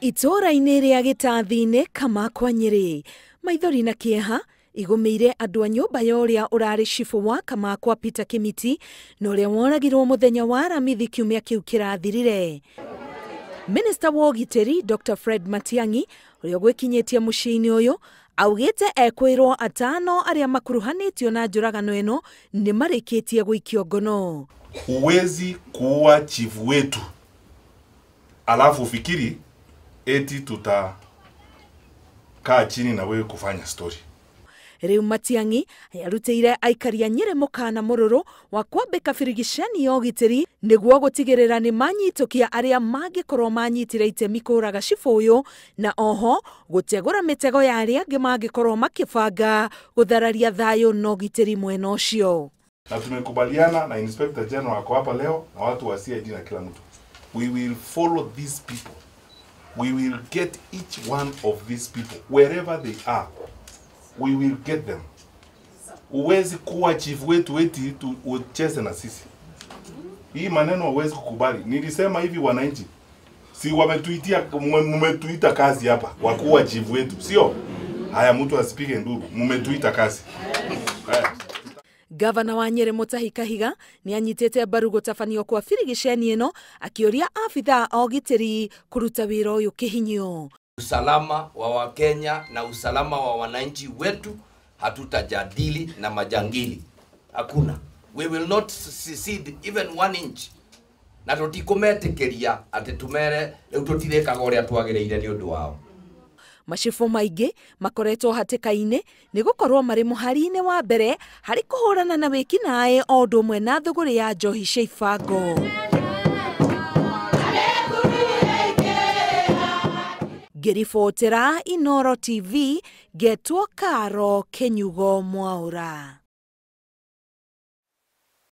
Itũũra-inĩ rĩa Gĩtathi-inĩ Kamakwa Nyĩrĩ, maithori na kĩeha igũmĩire andũ a nyũmba ya ũrĩa ũrarĩ cibũ wa Kamakwa Peter Kĩmiti na ũrĩa woragirwo mũthenya wa Aramithi kiumia kĩu kĩrathirire. Minista wa ũgitĩri Dr. Fred Matiang'i ũrĩa ũgwĩkinyĩtie mũciĩ-inĩ ũyũ augĩte ekwĩrwo atano arĩa makuruhanĩtio na njũragano ĩno nĩ marĩkĩtie gũikio ngono. Huwezi kuua chifu wetu alafu ufikiri eti tutakaa chini na wewe kufanya story. Rĩu Matiang'i arutĩire aikari a Nyĩrĩ mũkana mũrũrũ wa kwambĩka birigiceni ya ũgitĩri nĩguo gũtigĩrĩra nĩ manyitũkia arĩa mangĩkorwo manyitire itemi kũraga cibũ ũyũ na oho gũtegũra mĩtego ya arĩa angĩ mangĩkorwo makĩbanga gũthararia thayũ na ũgitĩri mwena ũcio. Na tumekubaliana na Inspector General ako hapa leo na watu wa CID na kila mtu. We will follow these people. We will get each one of these people wherever they are. We will get them. Huwezi kuwa chief wetu eti ucheze na sisi. Hii maneno huwezi kukubali. Nilisema hivi wananchi, si wametuitia, mmetuita kazi hapa wakuwa chief wetu, sio? Haya, mtu asipige nduru, mmetuita kazi. Haya. Gavana wa Nyĩrĩ Mutahi Kahiga nĩ anyitĩte mbaru gũtabanio kwa birigiceni ĩno akĩũria abithaa a ũgitĩri kũruta wĩra ũyũ kĩhinyio. Usalama wa Wakenya na usalama wa wananchi wetu hatutajadili na majangili. Hakuna. We will not secede even 1 inch. Na tutikumetĩkĩria atĩ tumere rĩu tũtirĩkaga ũrĩa twagĩrĩire nĩ ũndũ wao. Macibũ maingĩ makoretwo hatĩka-inĩ nĩ gũkorwo marĩ mũhari-inĩ wa mbere harĩ kũhũrana na wĩkinaĩ o ũndũ ũmwe na thũgũrĩ ya njohi cia ibango. Ngĩribotera Inooro TV, ngetwo Karo Kĩnyugo Mwaũra.